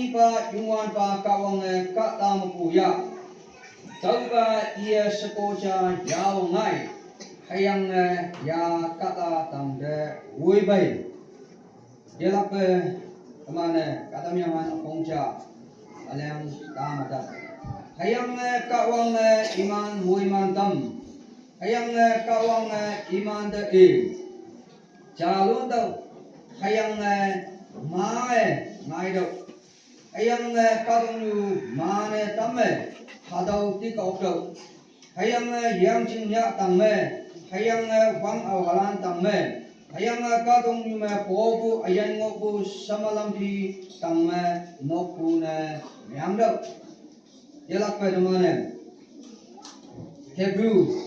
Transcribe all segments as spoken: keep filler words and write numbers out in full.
Ipa Youngwanpa Kahwange kahta mepu ya. Tüopa iye shekoja yao ngai. Hüyange ya kahta tangte woipei. Yelakpe teman-e kahtamyenghan üpong ja üleng tamata. Hüyange Kahwange iman moiman tam. Hüyange Kahwange imante i jalun tüoh. Hüyange ma-e ngaitüoh. Hüyange kahtoknyu mane tamme hatüo tikok tüoh. Hüyange yangjing yah tangme, hüyange wang aohalan tangme, hüyange kahtoknyu me popu üyin ngohpu shamalampi tangme nokpu ne meangtüoh. Yelakpe teman-e Hebrew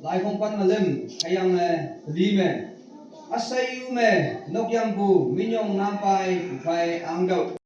laiphong pan me lüm hüyange peli me, üsheiyu me nokyangpu minyong nampai phei angtüoh.